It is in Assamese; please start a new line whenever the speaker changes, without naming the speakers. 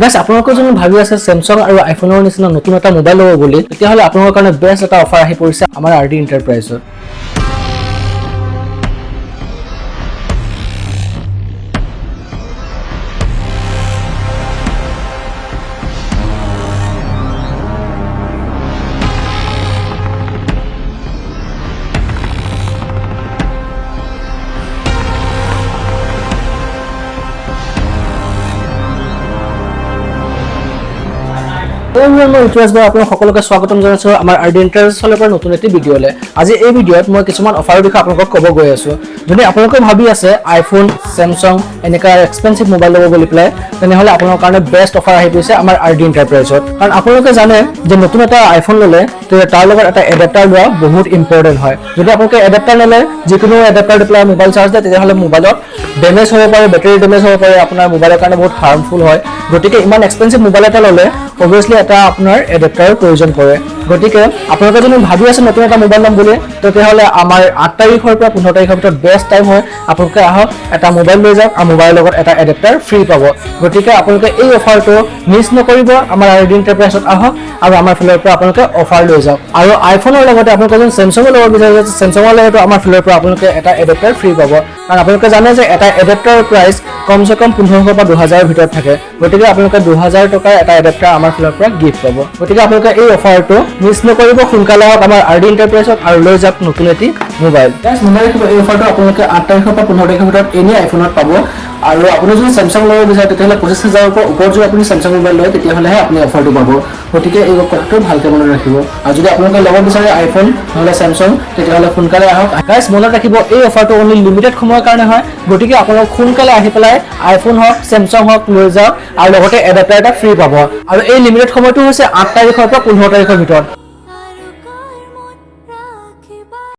গাইছ, আপোনালোকে যদি ভাবি আছে চেমচাং আৰু আইফোনৰ নিচিনা নতুন এটা মোবাইল ল'ব বুলি, তেতিয়াহ'লে আপোনালোকৰ কাৰণে বেষ্ট এটা অফাৰ আহি পৰিছে আমাৰ আৰ ডি এণ্টাৰপ্ৰাইজত। মই ঋতুৰাজ বৰা, আপোনালোক সকলোকে স্বাগতম জনাইছোঁ আমাৰ আৰ ডি এণ্টাৰপ্ৰাইজৰ পৰা নতুন এটি ভিডিঅ'লৈ। আজি এই ভিডিঅ'ত মই কিছুমান অফাৰৰ বিষয়ে আপোনালোকক ক'ব গৈ আছোঁ। যদি আপোনালোকে ভাবি আছে আইফোন, চেমচাং এনেকুৱা এক্সপেঞ্চিভ মোবাইল ল'ব বুলি পেলাই, তেনেহ'লে আপোনালোকৰ কাৰণে বেষ্ট অফাৰ আহি পৰিছে আমাৰ আৰ ডি এণ্টাৰপ্ৰাইজত। কাৰণ আপোনালোকে জানে যে নতুন এটা আইফোন ল'লে তেতিয়া তাৰ লগত এটা এডাপ্টাৰ লোৱা বহুত ইম্পৰ্টেণ্ট হয়। যদি আপোনালোকে এডাপ্টাৰ নলয়, যিকোনো এডাপ্টাৰ দি পেলাই মোবাইল চাৰ্জ দিয়ে, তেতিয়াহ'লে মোবাইলত ডেমেজ হ'ব পাৰে, বেটেৰী ডেমেজ হ'ব পাৰে, আপোনাৰ মোবাইলৰ কাৰণে বহুত হাৰ্মফুল হয়। গতিকে ইমান এক্সপেঞ্চিভ মোবাইল এটা ল'লে অভিয়াছলি এটা আপোনাৰ এডাপ্টাৰৰ প্ৰয়োজন পৰে। গতিকে আপোনালোকে যদি ভাবি আছে নতুন এটা মোবাইল ল'ম বুলি, তেতিয়াহ'লে আমাৰ 8 তাৰিখৰ পৰা 15 তাৰিখৰ ভিতৰত বেষ্ট টাইম হয়। আপোনালোকে আহক, এটা মোবাইল লৈ যাওক আৰু মোবাইলৰ লগত এটা এডাপ্টাৰ ফ্ৰী পাব। গতিকে আপোনালোকে এই অফাৰটো মিছ নকৰিব। আমাৰ আৰ ডি এণ্টাৰপ্ৰাইজত আহক আৰু আমাৰ ফালৰ পৰা আপোনালোকে অফাৰ লৈ যাওক। আৰু আইফোনৰ লগতে আপোনালোকে যদি চেমচাঙৰ ল'ব বিচাৰিছে, চেমচাঙৰ লগতো আমাৰ ফালৰ পৰা আপোনালোকে এটা এডাপ্টাৰ ফ্ৰী পাব। কাৰণ আপোনালোকে জানে যে এটা এডাপ্টাৰৰ প্ৰাইচ কমচে কম 1500 পৰা 2000ৰ ভিতৰত থাকে। গতিকে আপোনালোকে 2000 টকাৰ এটা এডাপ্টাৰ আমাৰ ফালৰ পৰা গিফ্ট পাব। গতিকে আপোনালোকে এই অফাৰটো মিছ নকৰিব। সোনকালে আহক আমাৰ আৰ ডি এণ্টাৰপ্ৰাইজত আৰু লৈ যাওক নতুন এটি মোবাইল। গাইজ, মনত ৰাখিব, এই অফাৰটো আপোনালোকে 8 তাৰিখৰ পৰা 15 তাৰিখৰ ভিতৰত এনি আইফোনত পাব। আৰু আপুনি যদি চেমচাং ল'ব বিচাৰে, তেতিয়াহ'লে 25 হাজাৰৰ পৰা ওপৰত যদি আপুনি চেমচাং মোবাইল লয়, তেতিয়াহ'লেহে আপুনি অফাৰটো পাব। গতিকে এই কথাটো ভালকৈ মনত ৰাখিব। আৰু যদি আপোনালোকে ল'ব বিচাৰে আইফোন নহ'লে চেমচাং, তেতিয়াহ'লে সোনকালে আহক। গাইজ, মনত ৰাখিব, এই অফাৰটো অনলি লিমিটেড সময়ৰ কাৰণে হয়। গতিকে আপোনালোক সোনকালে আহি পেলাই আইফোন হওক, চেমচাং হওক লৈ যাওক আৰু লগতে এডাপ্টাৰ এটা ফ্ৰী পাব। আৰু এই লিমিটেড সময়টো হৈছে 8 তাৰিখৰ পৰা 15 তাৰিখৰ ভিতৰত।